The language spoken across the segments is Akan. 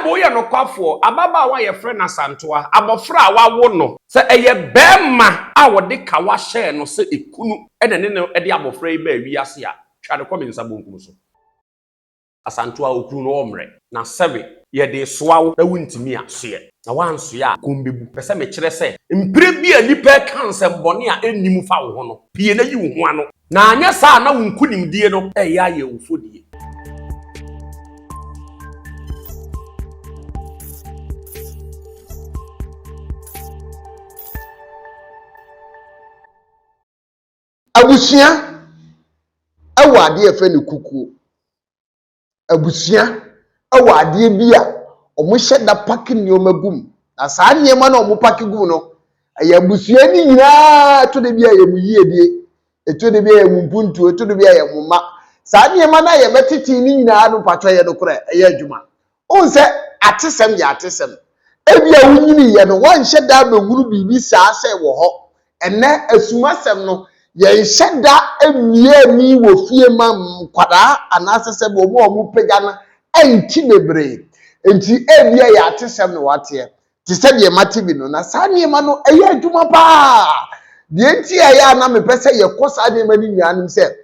Bible yɛ nokwafoɔ, ababaawa a yɛfrɛ no Asantoa, abɔfra a wɔawo no. Sɛ ɛyɛ barima a wɔde kawa hyɛɛ no sɛ ekunu na ɛne no de abɔfra yi baa wiase a, twa no kɔ me nsa bonkum so. Asantoa, okunu no ɔmmrɛ. Na sɛbe yɛde resoa wo na wontumi a, soɛ. Na woansoɛ a, kɔm bɛbu. Pɛ sɛ mekyerɛ sɛ, mprɛ bi a nnipa reka nsɛmmɔne a ɛnni mu fa wo ho no, pue na yi wo ho ano. Na anyɛ saa a na wo nkonimdie no reyɛ ayɛ wo fɔdie. Abusua wɔ adeɛ a yɛfrɛ no kukuo. Abusua wɔ adeɛ bi a wɔhyɛ da pake nneɛma gu mu. Na saa nneɛma no a wɔpake gu mu no, ɛyɛ abusua no nyinaa ɛtɔ da bi a ɛyɛ mo yiedie, ɛtɔ da bi a ɛyɛ mo mpuntuo, ɛtɔ da bi a ɛyɛ mo mma. Saa nneɛma no a yɛbɛtete no nyinaa no mpakyɛ yɛ nokorɛ, ɛyɛ adwuma. Wohu sɛ atesɛm yɛ atesɛm. Ebia wunyiniiɛ no, woanhyɛ da ammɛhunu biribi saa sɛ ɛwɔ hɔ. Ɛnnɛ, asumasɛm no, yɛnhyɛ da mmue ani wɔ fie ma nkwadaa anaasɛ sɛ wɔn a wɔpagya no nte bebree. Enti ebia ɛyɛ atesɛm na woateɛ, te sɛ deɛ mate bi no. Na saa nneɛma no, ɛyɛ adwuma paa. Deɛ nti a ɛyɛ a na mepɛ sɛ yɛkɔ saa nneɛma no nyinaa no sɛ,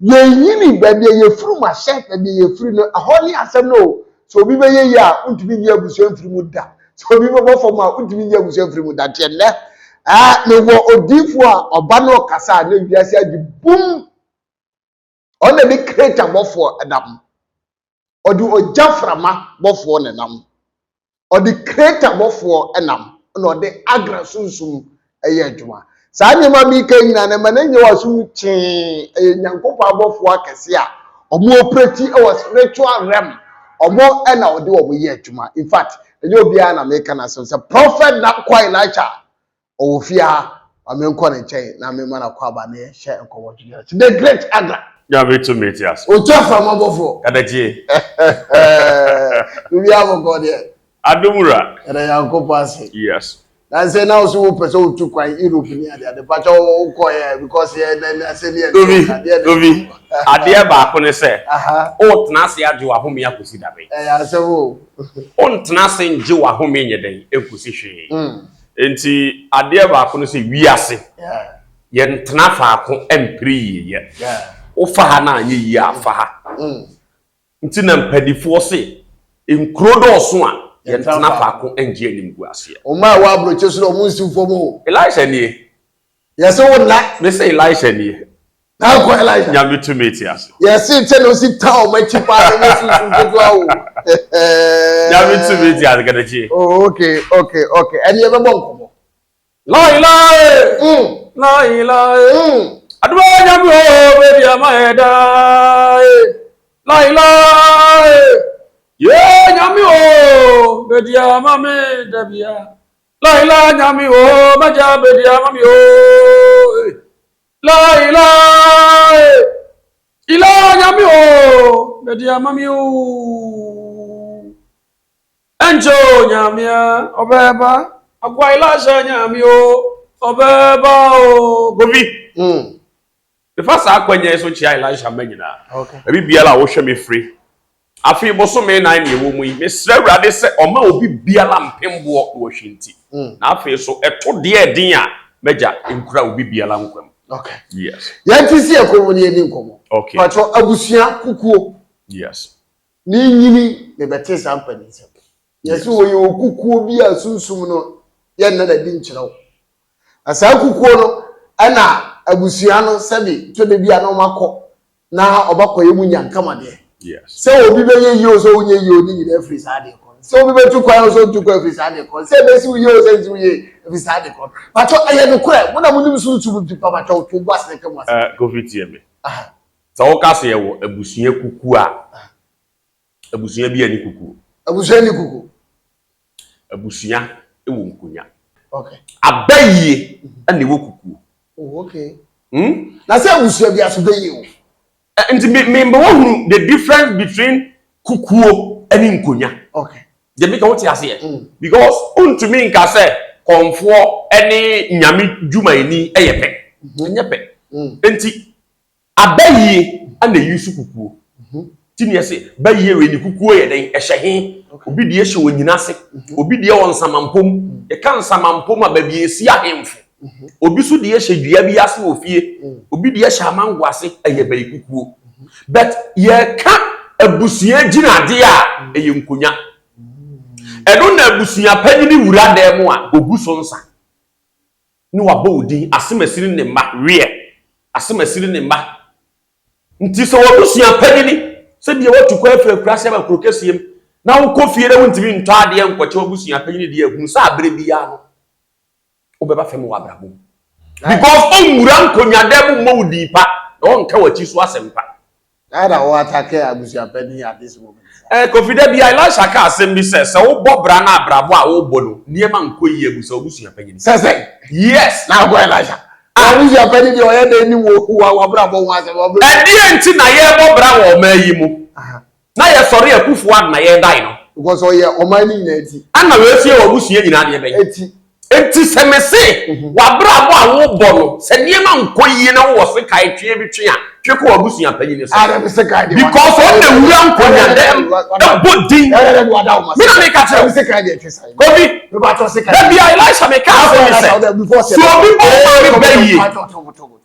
Yɛnyini baabi a yɛfiri mu ahyɛ baabi a yɛfiri no, ɛhɔ ne asɛm no o. Sɛ obi bɛyɛ yie a, wontumi nyi abusua mfiri mu da. Sɛ obi bɛbɔ fam a, wontumi nyi abusua mfiri mu da. Nti ɛnnɛ, ɛɛ, mewɔ odiyifoɔ a ɔba na ɔkasa a na wiase agye bum. Ɔno na ɛde kreta bɔfoɔ nam. Ɔde ogya frama bɔfoɔ na ɛnam. Ɔde kreta bɔfoɔ nam na ɔde agra sunsum yɛ adwuma. Saa nneɛma meka yi nyinaa no ɛma no nyɛ w'aso mu kyee. Ɛyɛ Nyankopɔn abɔfoɔ akɛse a wɔn operate wɔ spiritual realm. Wɔn na ɔde wɔn yɛ adwuma. In fact, ɛnyɛ obiara na meka n'asɛm sɛ Prophet Nakwa Elisha Ɔwɔ fie ha, ma menkɔ ne nkyɛn na memma no akwaaba na yɛnhyɛ nkɔmmɔ twetwe ase. The Great Agra. Nyame tumi te ase. Otu aframa bɔfoɔ. Kadakyie. Biribiara bɔkɔɔ deɛ. Adom wura. Yɛda Nyankopɔn ase. Yes. Na sɛ na wo so wopɛ sɛ wotu kwan Europe ne ade ade pakyɛ wokɔ yɛ because yɛ na na sɛ ne yɛ Obi, obi, adeɛ baako ne sɛ, wotena ase agye w'ahome akɔsi da bɛn? Ɛyɛ asɛm o. Wontena ase ngye w'ahome nyɛ dɛn nkɔsi hwee. Enti adeɛ baako no sɛ wiase yɛntena faako mpere yieyɛ. Wofa ha na anyɛ yie a fa ha. Mm. Nti na mpanifoɔ se nkuro dɔɔso a yɛntena faako ngye animguaseɛ. Wɔn a ɛwɔ aburokyi so na wɔn nsi fam o. Elisha nie. Yɛse wo nna. Mese Elisha nie. Nankɔ Elisha. Nyame tumi te ase. Yɛse sɛ na osi ta wɔn akyi paa na nyɛ sunsun ketewa o. Nyame tumi te ase kɛtɛkye. Oh okay okay okay ɛne yɛbɛbɔ nkɔmɔ. Lai lai. Lai lai. Aduwa nyame o bedi ama yɛ daa. Lai lai. Ye nyame o bedi ama me dabia. Laila nyame o magya bedi ama mi o Laila ila nyame o bedi ama mi o Enjo nyame a ɔbɛba akwa Elisha nyame o ɔbɛba o Govi. Mefa saa akwanya yi so kyea Elisha mma nyinaa. Baabi biara a wohwɛ me firi. Afei bosome nan na ɛwɔ mu yi, mesrɛ Awurade sɛ ɔmma obi biara mpem boɔ na wahwinti. Na afei so ɛto deɛ ɛden a, m'agya nkura obi biara nkwa mu. Okay. Yes. Yɛn ti si ɛkɔm mu ni yɛni nkɔmɔ. Okay. Patro abusua kukuo. Yes. Ne nyini ne bɛte saa mpaninsɛm. Yɛsi wɔyɛ okukuo bi a sunsum no yɛ nna na di nkyerɛ wo. Na saa kukuo no ɛna abusua no sɛbi to de bi a na wɔn akɔ na ɔbɛkɔyɛ mu nyankamadeɛ. Sɛ obi bɛyɛ yie o sɛ ɔnyɛ yie o ne nyinaa firi saa adeɛ korɔ no. Sɛ obi bɛtu kwan o sɛ ɔntu kwan firi saa adeɛ korɔ no. Sɛ ɛbɛsi wo yie o sɛ nsi wo yie firi saa adeɛ korɔ no. Patwɔ ɛyɛ nokorɛ mo na mo nim sunsum nti pa patwɔ to bo ase na ka mu asɛm. Eh, Kofi tie me. Sɛ woka sɛ yɛwɔ abusua kukuo a, abusua bi ani kukuo. Abusua ni kukuo. Abusua wɔ nkonya. Okay. Abayie na ɛwɔ kukuo. Oh, okay. Hmm? Na sɛ abusua bi aso bɛyie o. Nti me me mbɛ wɔhunu the difference between kukuo ne nkonya. Okay. Deɛ meka wote aseɛ. Because wontumi nka sɛ kɔnfoɔ ne nyame dwumayɛni yɛ pɛ. Ɛnyɛ pɛ. Nti Abayie na eyi so kukuo. Ti ne yɛse bayie wei ne kukuo yɛ dɛn? Ɛhyɛ he? Obi deɛ hyɛ onyina ase. Obi deɛ wɔ nsamampom. Yɛka nsamampom a, baabi esi ahemfo. Obi so deɛ hyɛ dua bi ase wɔ fie. Obi deɛ hyɛ amango ase, ɛyɛ bɛyi kukuo. But yɛka abusua gyinadeɛ a, ɛyɛ nkonya. Ɛno na abusua panyin wura dan mu a, ogu so nsa ne wabɔ wo din, asemasiri ne mma weɛ, asemasiri ne mma. Nti sɛ wabusua panyini, sɛdeɛ watu kwan afiri akuraase aba kuro kɛseɛ mu na wokɔ fie na wontumi ntɔ adeɛ nkɔkyɛ wabusua panyini deɛ, ahunu sɛ aberɛ biara no wobɛba fam wɔ abrabɔ mu, because ɔnwura nkonnwa mu mmɔ wo din pa na ɔnka w'akyi so asɛm pa. Na wɔ attack abusuapanin at this moment. Kofi, da bia Elisha ka asɛm bi sɛ wobɔ bra no, abrabɔ a wobɔ no, nneɛma nkɔ yie, abusa wabusua panyini. Sɛ Yes. Na akɔ Elisha abusuapanin deɛ, ɔyɛ dɛ ni wo wa wabrabɔ ho asɛm ɔbɛ. Ɛdeɛ nti na yɛrebɔ bra wɔ ɔman yi mu na yɛsɔre Akufo Addo na yɛredae no? Because ɔyɛ ɔman no nyinaa ti. Ana wɔasie wɔ abusua nyinaa deɛ bɛyɛ. Eti. Enti sɛ mese w'abrabɔ a wobɔ no, sɛ nneɛma nkɔ yie na wowɔ sekae twe bi twe a, twe kɔ w'abusua panyini so. Ada mi se kan de. Because ɔno na wura nkonnwa dɛm ɛbɔ din. Ɛyɛ dɛ wada wo ma. Me na meka kyerɛ wo. Mi se kan de twe sa. Kofi. Mi ba tɔ se kan. Dabi a Elisha meka asɛm bi sɛ obi bɔ maame bɛ yie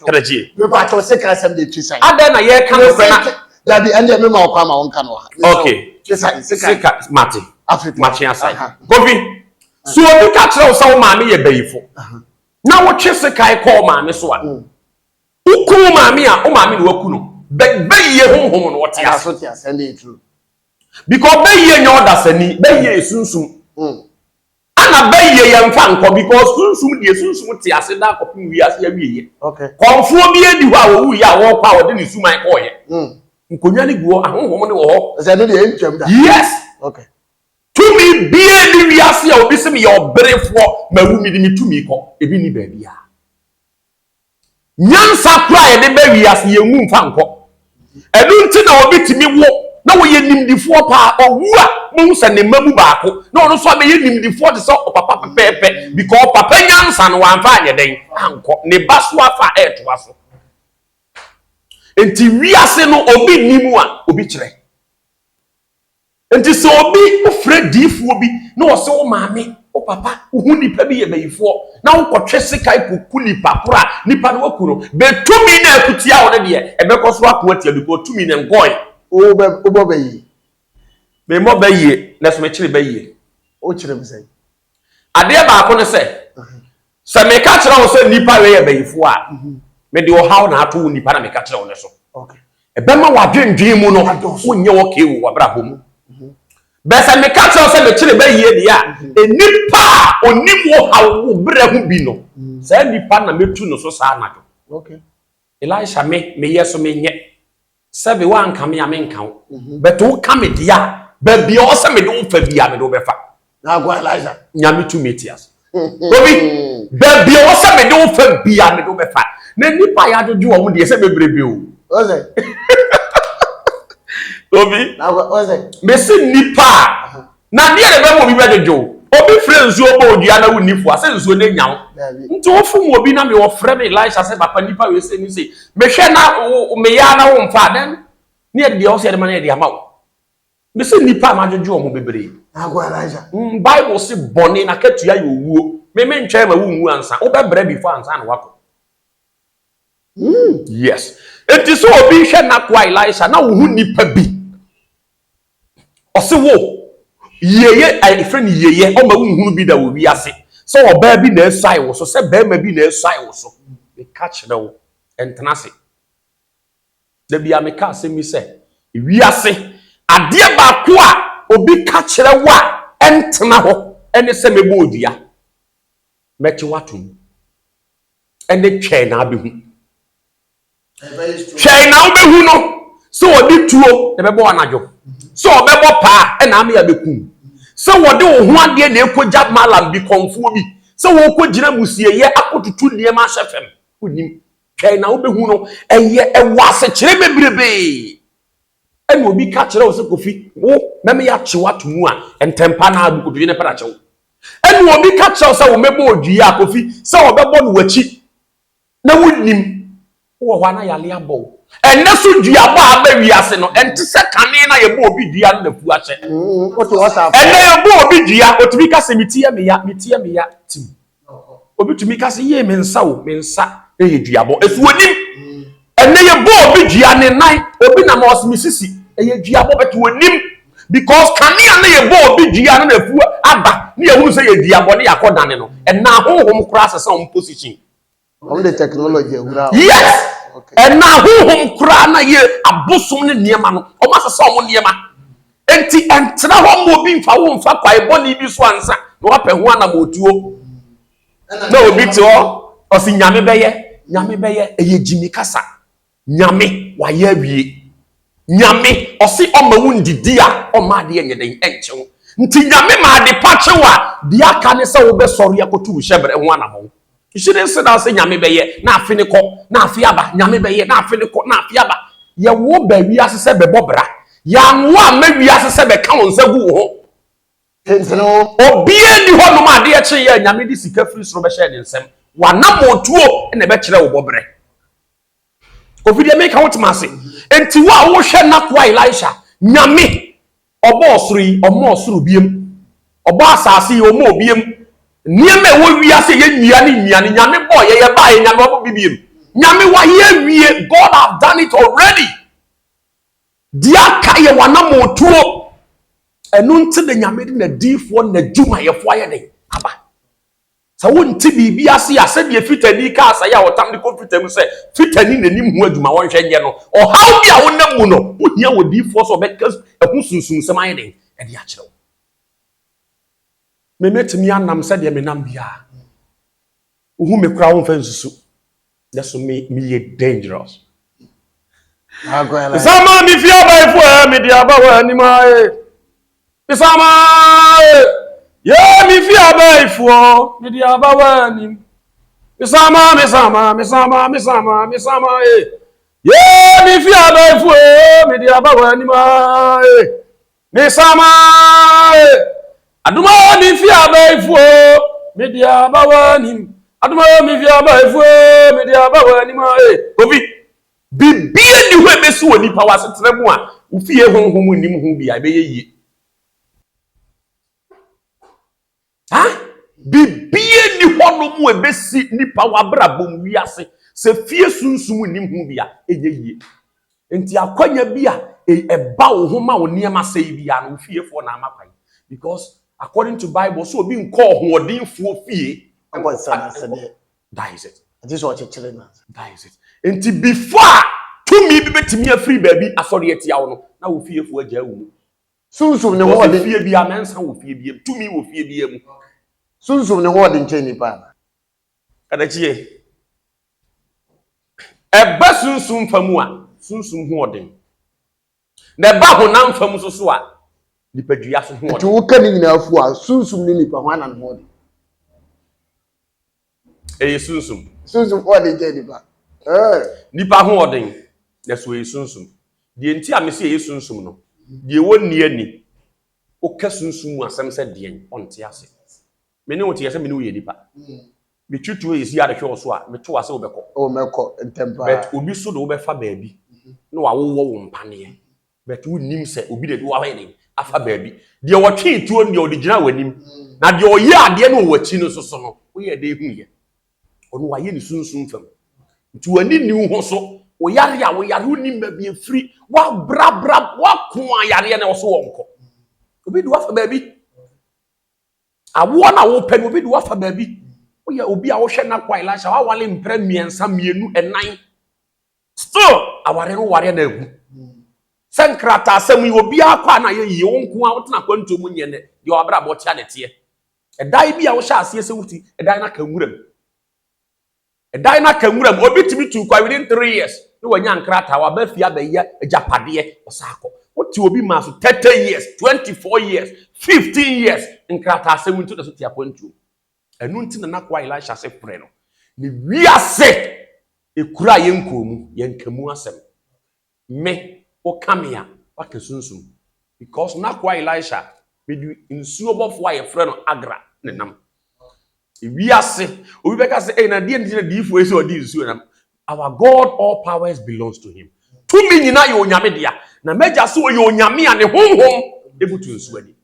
tɛrɛgye. Mi ba tɔ se kan sɛm de twe sa. Adɛn na yɛreka no frɛ na Dabi, ɛndeɛ mi ma ɔkɔ ama wɔn ka no ha. Okay. Twe sa se kan. Seka mate. Afei. Makye asan. Kofi, so obi ka kyerɛ wo sɛ wo maame yɛ bayifo na wotwe sekae kɔ wo maame so a, woku wo maame a, wo maame na waku no. Bɛyie honhom no wɔte Ɛda ase. so te ase, ɛndeɛ true. Because bɛyie nyɛ ɔdasani, bɛyie yɛ sunsum. Ana bɛyie yɛ mfa nkɔ, because sunsum deɛ, sunsum te ase da akɔpem wiase awieyɛ. Kɔnfoɔ bi adi hɔ a wɔwu yɛ a, wɔrekɔ a, wɔde ne suman kɔɔyɛ. Nkonnwa no gu hɔ, ahonhom no wɔ hɔ. Ɛsɛ ɛno deɛ ɛntwam da. Yes. Tumi bie ne wiase a obi sɛ meyɛ ɔberefoɔ ma wu, mede me tumi kɔ, ebi ni baabi a nyansa kora a yɛde bɛ wiase yɛnwu mfa nkɔ. Ɛno nti na obi tumi wo na wɔyɛ nimdifoɔ paa, ɔwu a, mohu sɛ ne mma mu baako na ɔno nso abɛyɛ nimdifoɔ te sɛ ɔpapa pɛpɛɛpɛ, because papa nyansa no wamfa anyɛ dɛn ankɔ, ne ba so afa ɛɛtoa so. Nti wiase no, obi nni mu a obi kyerɛ. Nti sɛ obi wofrɛ diifoɔ bi na ɔsɛ wo maame, wo papa, wohu nipa bi yɛ bayifoɔ na wokɔtwe sekae kɔku nipa koro a, nipa no waku no, bɛtumi na akutia wo no deɛ, ɛbɛkɔ so ako atia, because tumi no nkɔe. Wo bɛ wobɔ bɛ yi. Memmɔ bɛyie na so mekyere bɛyie. O kyerɛ mi sɛ. Adeɛ baako ne sɛ, sɛ meka kyerɛ wo sɛ nipa wei yɛ bayifoɔ a, mede ɔhaw na ato wo nipa na meka kyerɛ wo ne so. Ɛbɛma w'adwendwen mu no wonyɛ wɔkee wɔ w'abrabɔ mu. Bɛ sɛ meka kyerɛ wo sɛ mekyere bɛyie deɛ a, nipa a onim wo haw, wo berɛ ho bi no, saa nipa na mɛtu no so saa anadwo. Elisha, me meyɛ so menyɛ sɛbe woanka me a, menka wo, but woka me deɛ a, baabi a ɔwɔ sɛ mede wo fa bi a, mede wo bɛfa. Na akɔ Elisha. Nyame tumi te ase. Obi baabi a ɔwɔ sɛ mede wo fa bi a, mede wo bɛfa. Na nipa a yɛadwodwo wɔn deɛ sɛ bebrebe o. Ɔsɛ. Obi Na akɔ ɔsɛ. mesi nipa a na deɛ na ɛbɛma obi bɛdwodwo wo. Obi frɛ nsuo bɔ odua na wonni fo a, sɛ nsuo no nya wo. Dabi. Nti wofom obi na me wɔfrɛ me Elisha sɛ papa, nipa wei sɛ ni sɛ mehwɛ na wo meyɛ na wo mfa then ne yɛde deɛ ɔsɛ yɛde ma no, yɛde ama wo. Mesi nipa a madwodwo wɔn bebree. Na akɔ Elisha. Bible se bɔne na katua yɛ owuo. Me mentwɛn ma wonwu ansa, wobɛbrɛ before ansa na wakɔ. Yes, enti sɛ obi hwɛ n'akoa Elisha na wohu nipa bi, ɔse wo yieyɛ, ɛfrɛ no yieyɛ, ɔma wonhunu bi da wɔ wiase, sɛ ɔbaa bi na asuae wo so, sɛ bɛrima bi na asuae wo so, meka kyerɛ wo, ɛntena ase. Da bia meka asɛm bi sɛ wiase adeɛ baako a obi ka kyerɛ wo a ɛntena hɔ ɛne sɛ mɛbɔ odua, mɛkye woatom, ɛne twɛn na abɛhu. Twɛn na wobɛhu no sɛ wɔde tuo na ɛbɛbɔ anadwo, sɛ ɔbɛbɔ paa ɛna ame abɛkum, sɛ wɔde wo ho adeɛ na ɛkɔgya malam bi, kɔnfoɔ bi, sɛ wɔkɔgyina musieyɛ akɔtutu nneɛma ahyɛ fam, wonim. Twɛn na wobɛhu no. Ɛyɛ ɛwɔ asekyerɛ bebrebee. Ɛna obi ka kyerɛ wo sɛ Kofi, wo mɛmɛ yɛ akyew ato mu a, ntɛmpa na abu kotodwe ne pɛ na kyɛw. Ɛna obi ka kyerɛ wo sɛ wo mɛbɔ odua a, Kofi, sɛ wɔbɛbɔ no w'akyi na wonnim. Wowɔ hɔ a na yale abɔ wo. Ɛnnɛ so duabɔ a aba wiase no, ɛnte sɛ kane na yɛbɔ obi dua no na afu ahyɛ. Ɛnnɛ yɛbɔ obi dua, otumi ka sɛ me ti yɛ me ya, me ti yɛ me ya, tim. Obi tumi ka sɛ yie me nsa o, me nsa ɛyɛ duabɔ. Ɛso onim. Ɛnnɛ yɛbɔ obi dua ne nan, obi nam ɔse me sisi, ɛyɛ duabɔ but onim. Because kanea na yɛbɔ obi dua no na afu aba ne yɛhunu sɛ yɛ duabɔ ne yɛakɔ dane no. Ɛnnɛ ahonhom koraa sesa wɔn position. Wɔn de technology awura. Yes. Ɛna ahohom koraa na yɛ abosom ne nneɛma no. Wɔn asesa wɔn nneɛma. Nti ɛntena hɔ ma obi nfa wo nfa kwae bɔne bi so ansa na wapɛ ho anamotuo. Na obi te hɔ ɔsi nyame bɛyɛ nyame bɛyɛ ɛyɛ gyimi kasa. Nyame wayɛ awie. Nyame ɔse ɔma wo ndidi a ɔmma adeɛ nyɛ dɛn ɛnkye wo. Nti Nyame ma ade pa kye wo a deɛ aka ne sɛ wobɛsɔre akɔtu wo hyɛbrɛ ho anamɔn. You shouldn't sit down sɛ Nyame bɛyɛ na afe no kɔ na afe aba, Nyame bɛyɛ na afe no kɔ na afe aba. Yɛwo ba wiase sɛ bɛbɔ bra. Yɛanwo amma wiase sɛ bɛka wo nsa gu wo ho. Obiara nni hɔnom a adeɛ kyeeɛ a Nyame de sika firi soro bɛhyɛɛ ne nsam. W'anammɔntuo na ɛbɛkyerɛ wo bɔberɛ. Kofi deɛ meka wotem ase. Enti wo a wohwɛ n'akoa Elisha, Nyame ɔbɔ ɔsoro yi, ɔmmɔ ɔsoro biem. Ɔbɔ asase yi, ɔmmɔ obiem. Nneɛma ɛwɔ wiase yɛ nnua ne nnuane, Nyame bɔɔ yɛ, yɛbaa yɛ, Nyame wabɔ bi biem. Nyame wayɛ awie, God have done it already. Deɛ aka yɛ w'anammɔntuo. Ɛno nti na Nyame de n'adiyifoɔ ne n'adwumayɛfoɔ ayɛ dɛn? Aba. Sɛ wonte biribi ase a, sɛdeɛ fitani ka asɛe a ɔtam de kɔ fita mu sɛ fitani na nim ho adwuma wɔnhwɛ nyɛ no, ɔhaw bi a wonam mu no, wohia odiyifoɔ sɛ ɔbɛka ɛho sunsumsɛm ayɛ dɛn? Ɛde akyerɛ wo. Me mɛtumi anam sɛdeɛ menam biara. Wohu me koraa womfa nsusu. Nanso me meyɛ dangerous. Sama me fie abaifo ɛ mede aba wɔ anim ae. Sama ɛ yɛ me fie abaifoɔ mede aba wɔ anim. Mesama mesama mesama mesama mesama ɛ yɛ me fie abaifo ɛ mede aba wɔ anim ae. Mesama e, adoma mi fi abaifo me di aba w'anim. Adoma mi fi abaifo me di aba w'anim e. Kofi, bibie ni hɔ ebesi wɔ nipa w'asetena mu a wo fie honhom nnim ho bi a ɛbɛyɛ yie. Ha? Bibie ni hɔ no mu ebesi nipa w'abrabɔ mu wiase sɛ fie sunsum nnim ho bi a ɛnyɛ yie. Nti akwanya bi a ɛba wo ho ma wo nneɛma sɛe biara no, wo fiefoɔ na ama kwan. Because according to Bible, sɛ obi nkɔ ɔhoɔdenfoɔ fie nkɔ nsa n'asɛdeɛ. That is it. Agye sɛ ɔkyekyere no. That is it. Nti before a tumi bi bɛtumi afiri baabi asɔre atia wo no, na wo fiefoɔ agyaa wo mu. Sunsum ne ho ɔden. Fie bi a mɛnsa wɔ fie bi mu. Tumi wɔ fie bi mu. Sunsum ne ho ɔden kyɛn nipa ana? Kadakyie. Ɛba sunsum fa mu a, sunsum ho ɔden. Na ɛba honam fa mu nso so a, nipadua so ho ɔden. Nti woka ne nyinaa fu a, sunsum ne nipa ho ana ne ho ɔden? Ɛyɛ sunsum. Sunsum ho ɔden kyɛn nipa. Nipa ho ɔden, na so ɛyɛ sunsum. Deɛ nti a mese ɛyɛ sunsum no, deɛ wɔnni ani, woka sunsum mu asɛm sɛ deɛn, ɔnte ase. Me ne wo te yɛ sɛ me ne wo yɛ nipa. Metwi tuo yɛ si ade hwɛ wo so a, meto ase wobɛkɔ. Oh, mɛkɔ ntɛm paa. But obi so de wobɛfa baabi na wawowɔ wo mpaneɛ. But wonnim sɛ obi na de wayɛ den afa baabi. Deɛ ɔtwee tuo no deɛ ɔde gyina w'anim. Na deɛ ɔyɛ adeɛ no wɔ w'akyi no nso so no, woyɛ dɛn hu yɛ? Ɔno wayɛ ne sunsum fam. Nti w'ani nni wo ho so. Wo yare a woyare wonnim baabi efiri. Wabrabra wako a yareɛ no ɔso wɔnkɔ. Obi de wafa baabi. Awoɔ no a wopɛ no, obi de woafa baabi. Woyɛ obi a wohwɛ n'akoa Elisha, wawale mprɛ mmiɛnsa, mmienu, ɛnan. Still, aware no wareɛ na agu. Sɛ nkrataasɛm yi, obiara kɔ a na ayɛ yie, wo nko a wotena akwantuo mu nyɛ nɛ, deɛ wabrabɔ tea na ɛteɛ. Ɛdan bi a wohyɛ aseɛ sɛ woti, ɛdan no aka nwura mu. Ɛdan no aka nwura mu. Obi tumi tu kwa within 3 years na wanya nkrataa, waba fie abɛyɛ agyapadeɛ, ɔsa akɔ. Wote obi maa so 30 years, 24 years, 15 years, nkrataa asɛm nti na so te akwantuo. Ɛno nti na n'akoa Elisha se frɛ no. Ne wiase ekura a yɛnkɔɔ mu, yɛnka mu asɛm. Me, woka me a, waka sunsum. Because n'akoa Elisha, mede nsuo bɔfoɔ a yɛfrɛ no Agra ne nam. Wiase, obi bɛka sɛ, ɛy na deɛ nti na diifoɔ yi sɛ ɔde nsuo nam. Our God all powers belongs to him. Tumi nyinaa yɛ Onyame dea. Na m'agya so ɔyɛ Onyame a ne honhom butu nsuo ani.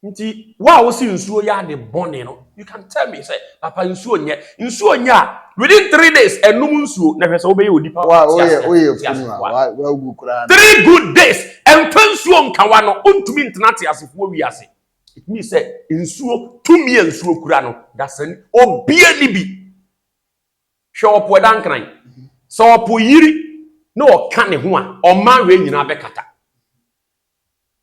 Nti wo a wosi nsuo yɛ ade bɔne no, you can tell me sɛ papa nsuo nyɛ. Nsuo nyɛ a within 3 days ɛnum nsuo na hwɛ sɛ wobɛyɛ onipa Wa woyɛ woyɛ funu a wa wawu koraa. 3 good days ɛmfa nsuo nkawa no, wontumi ntena te asefoɔ wiase. It means sɛ nsuo tumi a nsuo kura no dasani obia ni bi. Hwɛ ɔpo ɛda Nkran sɛ ɔpo yiri na ɔka ne ho a, ɔman wei nyinaa bɛkata.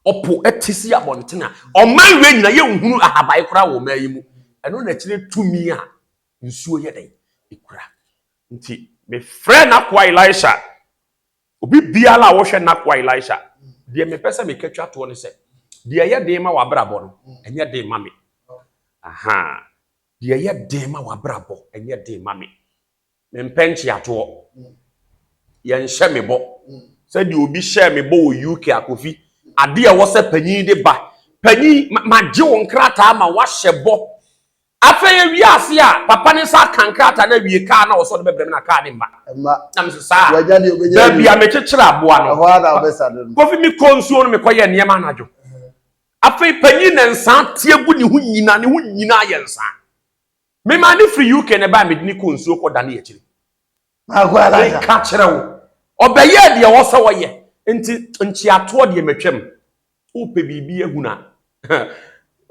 Ɔpo ɛte si abɔnten a, ɔman wei nyinaa yɛnhunu ahaban koraa wɔ ɔman yi mu. Ɛno na kyerɛ tumi a nsuo yɛ dɛn ekura. Nti mefrɛ n'akoa Elisha, obi biara a wɔhwɛ n'akoa Elisha deɛ, mepɛ sɛ meka twa toɔ ne sɛ deɛ ɛyɛ den ma w'abrabɔ no, ɛnyɛ den ma me. Aha deɛ ɛyɛ den ma w'abrabɔ, ɛnyɛ den ma me. Mempɛ nkyeatoɔ, yɛnhyɛ me bɔ sɛdeɛ obi hyɛɛ me bɔ wɔ UK. Akofi adeɛ a ɛwɔ sɛ panyin de ba panyin magye wo nkrataa ma wahyɛ bɔ. Afei ewie ase a papa ne nsa aka nkrataa na awie kaa na ɔsɔ de bɛbrɛ me na kaa ne mma. Ɛma. Na me sɛ saa Wagya deɛ obɛnya. Baabi a mekyekyere aboa no. Ɛhɔ ara na wobɛsa do no. Kofi, mi kɔ nsuo no, mekɔyɛ nneɛma anadwo. Afei panyin na nsa tie gu ne ho nyinaa, ne ho nyinaa yɛ nsa. Mema ne firi UK na ɛbaa, mede ne kɔ nsuo kɔ dane akyiri. Maako Elijah. Meka kyerɛ wo, ɔbɛyɛ deɛ ɔwɔ sɛ wɔyɛ. Nti nkyeatoɔ deɛ, matwam. Wopɛ biribi ahunu a,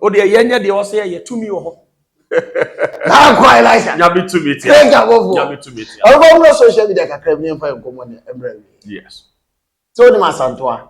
wodeɛ yɛnyɛ deɛ ɔwɔ sɛ yɛyɛ. Tumi wɔ hɔ. Maako Elijah. Nyame tumi tia. Thank you, abɔfoɔ. Nyame tumi tia. Ɔbɛbɔ mu social media kakra bi ne yɛmfa yɛn nkɔmmɔ ne mmerɛ wie. Yes. Sɛ wonim Asantoa?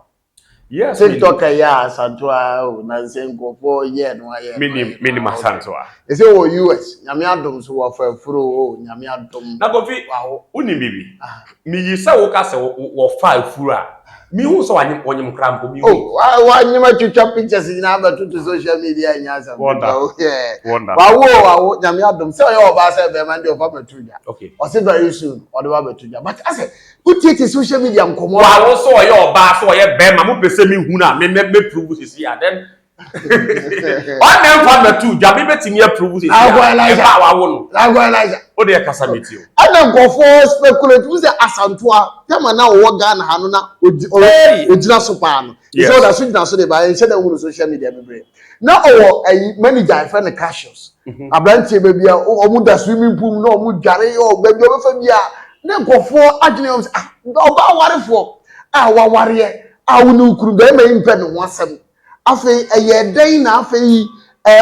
Yes. TikTok ɛyɛ a Asantoa o, na nsɛ nkurɔfoɔ yɛ no ayɛ no. Minim, minim Asantoa. Ɛsɛ wɔ US, Nyame adom so wɔfa afuro o, Nyame adom. Na Kofi, Wawo. Wonim biribi? Miyi sɛ woka sɛ wɔfa afuro a, mihu sɛ wanyem, wɔnyem kora mpo mihu. Oh, wanyem atwitwa pictures nyinaa bɛtoto social media, nyɛ asɛm. Wonderful. Oh, yeah. Wonderful. Wawo o, wawo, Nyame adom sɛ ɔyɛ ɔbaa sɛ bɛrima deɛ, ɔfa bɛto dwa. Ɔse very soon ɔde ba bɛto dwa, but asɛ wotietie social media nkɔmmɔ. Wawo sɛ ɔyɛ ɔbaa sɛ ɔyɛ bɛrima, mo pɛ sɛ mihu no a, me me me prove sisi a, then ɔna mfa mɛto dwa, me bɛtumi aprove sisi Agua a Elijah. ɛba a wawo no. Agua Elijah. O deɛ, kasa mi ti o. Ɛna nkurɔfoɔ speculate wo sɛ Asantoa tɛma na ɔwɔ Ghana ha no na Hey! ogyina so paa no. Yes. Sɛ ɔda so gyina so de ba, ɛnhyɛ dɛ hunu social media bebree na ɔwɔ ayi manager a yɛfrɛ no Cassius. Aberanteɛ baabi a ɔmo da swimming pool mu na ɔmo dware ɔ baabi a ɔbɛfa bi a ne nkurɔfoɔ adwene wɔn sɛ, ah, ɔbaa awarefoɔ a wawareɛ a wo ne wo kunu bɛrima yi mpɛ ne ho asɛm. Afei ɛyɛ dɛn na afei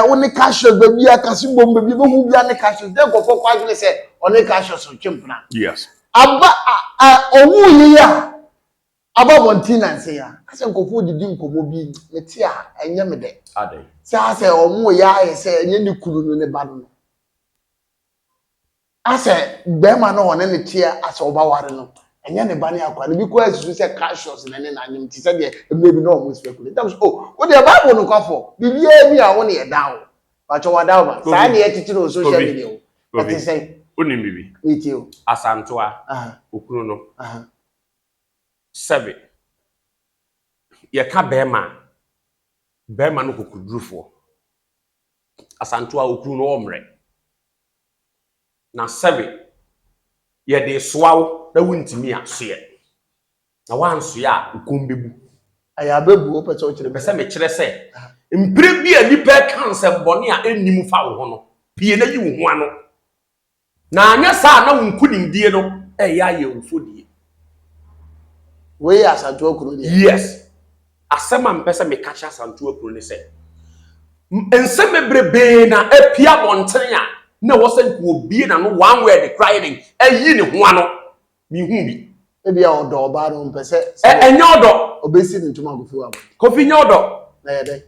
wo ne Cassius baabi a kasi bom baabi a bɛhu bi a ne Cassius ne nkurɔfoɔ kɔ adwene sɛ ɔne Cassius retwe mpena. Aba a ɔwu yi a aba abɔnten nansa yi a asɛ nkurɔfoɔ didi nkɔmmɔ bi mete a ɛnyɛ me dɛ. Adɛn? Sɛ asɛ ɔmo yɛ ayɛ sɛ ɛnyɛ ne kunu no ne ba no, asɛ bɛrima no ɔne ne teɛ, asɛ ɔbaware no, ɛnyɛ ne ba ne akora no bi kɔ asusu sɛ Cassius na ne n'anyem te sɛ deɛ mmerɛ bi na ɔmo speculate tam so. Oh, wo deɛ, Bible no kwafo biribiara bi a wo ne ɛda wo bàtɛ wada wo ma saa ne yɛkyekyere wɔ social Kofi. media o, ɛte sɛn? Wonim biribi? Ne tie o. Asantoa okunu no, sɛbe yɛka bɛrima a, bɛrima no kokodurufoɔ. Asantoa okunu no ɔmmerɛ na sɛbe yɛde soa wo na wontumi asoɛ na woansoɛ a, wo kɔn bɛbu. Ɛyɛ abɛbu, wopɛ sɛ wokyerɛ? Pɛ sɛ mekyerɛ sɛ mpere bi a nnipa ka nsɛmbɔne a ɛnnim fa wo ho no, pie na yi wo ho ano, na anyɛ saa na wo nkonimdie no ɛyɛ ayɛ wo fodie. Wei yɛ Asantoa kuro deɛ. Yes, asɛm a mpɛ sɛ meka kyerɛ Asantoa kuro ne sɛ nsɛm bebrebee na apia abɔntene a na ɛwɔ sɛ nka obie n'ano one word kora yɛ den ayi ne ho ano, mehu bi. Ebi a ɔdɔ ɔbaa no, mpɛ sɛ Ɛnyɛ ɔdɔ. Ɔbɛsi ne ntoma akofi wɔ abɔnten. Kofi, nyɛ ɔdɔ. Na yɛ dɛ.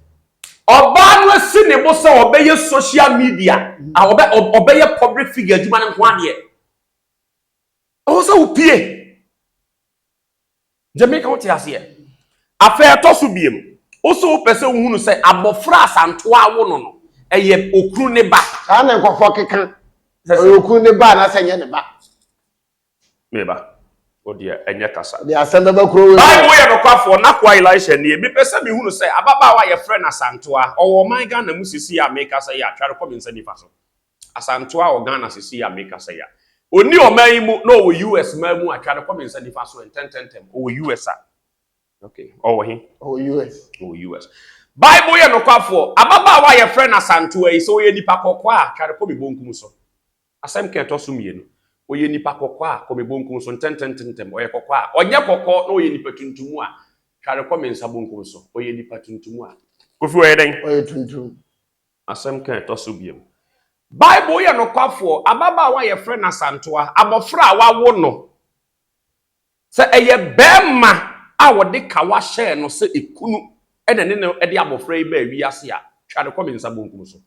Ɔbaa no asi ne bo sɛ ɔbɛyɛ social media a ɔbɛyɛ public figure adwuma no nko adeɛ, ɛwɔ sɛ wopie gyemeka wote aseɛ. Afei ɛtɔ so biem, wo so wopɛ sɛ wohunu sɛ abɔfra Asantoa awo no, ɛyɛ okunu ne ba. Saa na nkɔfoɔ keka, ɔyɛ okunu ne ba anaasɛ nyɛ ne ba. Meba o deɛ, ɛnyɛ kasa. De asɛm bɛbɛ kuro wei. Bible yɛ nokwafoɔ, n'akoa Elisha nie. Mepɛ sɛ mehunu sɛ ababaawa a yɛfrɛ no Asantoa, ɔwɔ ɔman Ghana mu sisi a meka sɛ yɛ atware kɔ me nsa nifa so. Asantoa wɔ Ghana sisi a meka sɛ yɛ. Ɔnni ɔman yi mu na ɔwɔ US man mu a, twa no kɔ me nsa nifa so ntɛntɛntɛm. Ɔwɔ US a. Okay, ɔwɔ he? Ɔwɔ US. Ɔwɔ US. Bible yɛ nokwafoɔ. Ababaawa a yɛfrɛ no Asantewa yi, sɛ ɔyɛ nipa kɔkɔɔ a, twa no kɔ me bonkum so. Asɛm ka ɛtɔ so mmienu. Ɔyɛ nipa kɔkɔɔ a, kɔ me bonkum so ntɛntɛntɛntɛm. Ɔyɛ kɔkɔɔ a. Ɔnyɛ kɔkɔɔ na ɔyɛ nipa tuntum a, twa no kɔ me nsa bonkum so. Ɔyɛ nipa tuntum a. Kofi ɔyɛ dɛn? Ɔyɛ tuntum. Asɛm ka ɛtɔ so biom. Bible yɛ nokwafoɔ. Ababaawa a yɛfrɛ no Asantewa, abɔfra a wɔawo no, sɛ ɛyɛ barima a wɔde kawa hyɛɛ no sɛ ekunu na ɛne no de abɔfra yi baa wiase a, twa no kɔ me nsa bonkum so.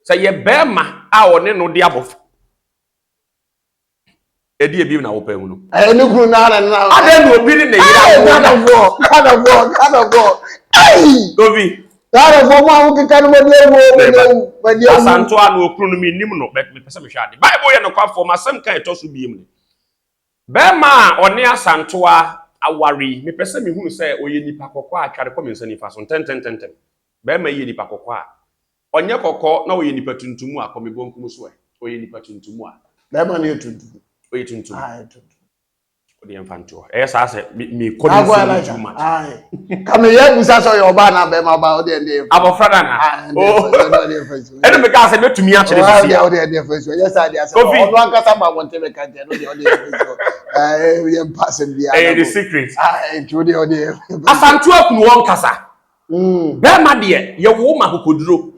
Sɛ ɛyɛ barima a ɔne no de abɔfra ɛdi ebi na wopɛ hunu. Ɛyɛ ne kunu naa na ne na. Adɛn na obi ne ne yere awo da. Ghanafoɔ Ghanafoɔ Ghanafoɔ ɛyi. Kofi. Ghanafoɔ mo a mo keka no mo de awu mo de awu mo de awu. Asantoa no okunu no mi nim no bɛt mepɛ sɛ mehwɛ ade. Bible yɛ nokwafoɔ ma asɛm ka ɛtɔ so biem ni. Bɛrima a ɔne Asantoa aware yi mepɛ sɛ mehunu sɛ ɔyɛ nipa kɔkɔɔ a tware kɔ me nsa nifa so ntɛntɛntɛntɛm. Bɛrima yi yɛ nipa kɔkɔɔ a Ɔnyɛ kɔkɔɔ na ɔyɛ nipa tuntum a, kɔ me bonkum so ɛ. Ɔyɛ nipa tuntum a. Bɛrima no yɛ tuntum. Ɔyɛ tuntum. Ah, yɛ tuntum. Ɔde yɛn fa ntoɔ. Ɛyɛ saa sɛ me me kɔ ne nsɛm mu too much. Ka me yɛ busa sɛ ɔyɛ ɔbaa na bɛrima ɔbaa ɔde ɛnde yɛ. Abɔfra na na. Ɛna me kaa sɛ mɛtumi akyerɛ sisi a. Ɔde ɛnde yɛ fɛ so. Ɛyɛ saa de asɛm. Ɔno ankasa ma wɔn ntɛmɛ ka nkyɛn no deɛ ɔde yɛ fɛ so. Ɛyɛ yɛ mpa asɛm biara. Ɛyɛ the secret. Nti o deɛ ɔde yɛ. Asantewa kunu wɔn kasa. Mm. Bɛrima deɛ yɛwo ma akokoduro.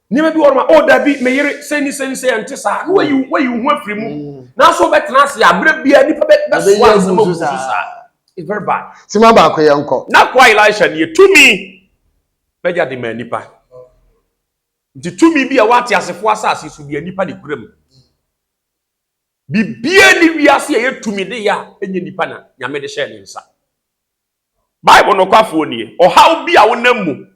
Nneɛma bi wɔ ma oh dabi me yere sɛ ni sɛ ni sɛ ɛnte saa na wayi wayi wo ho afiri mu. Mm. Nanso wobɛtena ase a berɛ biara nipa bɛ bɛsoa nsɛm agu so saa. It's very bad. Sima baako yɛ nkɔ. Na kwa Elisha nie tumi bɛgya de ma nipa. Nti tumi bi a ɛwɔ ateasefoɔ asase so bia nipa ne kura mu. Biribiara ni wiase a ɛyɛ tumi de yɛ a ɛnyɛ nipa na Nyame de hyɛɛ ne nsa. Bible nokwafoɔ nie, Ɔhaw bi a wonam mu,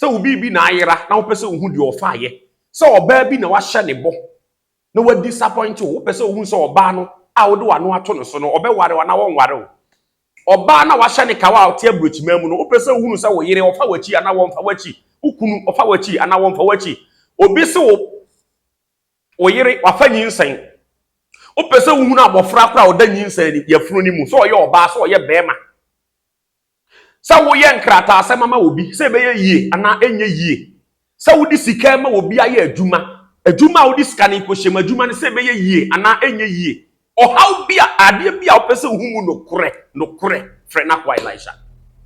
sɛ wo biribi na ayera na wopɛ sɛ wohu deɛ ɔfaeɛ, sɛ ɔbaa bi na wahyɛ ne bɔ na wadisapɔinte wo, wopɛ sɛ wohu sɛ ɔbaa no a wode w'ano ato no so no, ɔbɛware wo anaa ɔnware wo. Ɔbaa no a wahyɛ ne kawa a ɔte aburokyiman mu no, wopɛ sɛ wohunu sɛ wo yere ɔfa w'akyi anaa wɔmfa w'akyi, wo kunu ɔfa w'akyi anaa wɔmfa w'akyi. Obi se wo Wo yere, wafa nyinsɛn. Wopɛ sɛ wohunu abɔfra koraa a ɔda nyinsɛn ni yafunu no mu, sɛ ɔyɛ ɔbaa, sɛ ɔyɛ bɛrima. Sɛ woyɛ nkrataasɛm ama obi, sɛ ɛbɛyɛ yie anaa ɛnyɛ yie. Sɛ wode sika ma obi ayɛ adwuma, adwuma a wode sika no rekɔhyɛ mu, adwuma no sɛ ɛbɛyɛ yie anaa ɛnyɛ yie. Ɔhaw bi a, adeɛ bi a wopɛ sɛ wohu mu nokorɛ, nokorɛ, frɛ n'akoa Elisha.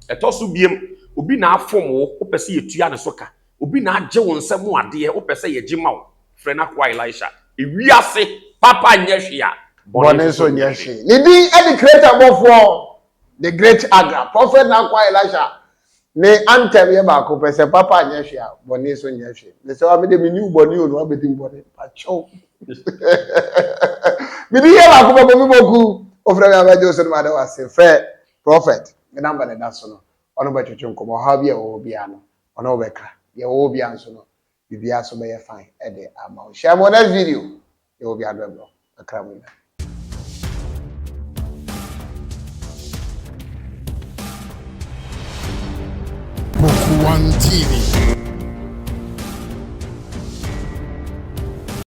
Ɛtɔ so biem, obi na afom wo, wopɛ sɛ yɛtua ne so ka. Obi na agye wo nsam adeɛ, wopɛ sɛ yɛgye ma wo, frɛ n'akoa Elisha. Ewiase, papa nyɛ hwee a, bɔne nso nyɛ hwee. Ne din de Creator bɔfoɔ, the great Agra, Prophet n'akoa Elisha. Ne anthem yɛ baako pɛ, sɛ papa nyɛ hwee a, bɔne nso nyɛ hwee. Mesɛ wa mede menni wo bɔne o na wabɛdi me bɔne. Pakyɛw. Mede yɛ baako pɛ, Kofi Boku. Wofrɛ me abɛgye wo so no mada wo ase. Frɛ Prophet, me number na ɛda so no. Ɔno bɛtwetwe nkɔmmɔ, ɔhaw bi a ɛwɔ hɔ biara no, ɔne wo bɛka. Deɛ ɛwɔ hɔ biara nso no, biribiara nso bɛyɛ fine de ama wo. Hyia me wɔ next video. Yɛwɔ bi adɔbrɔ. Akra mu nyinaa. Book One TV.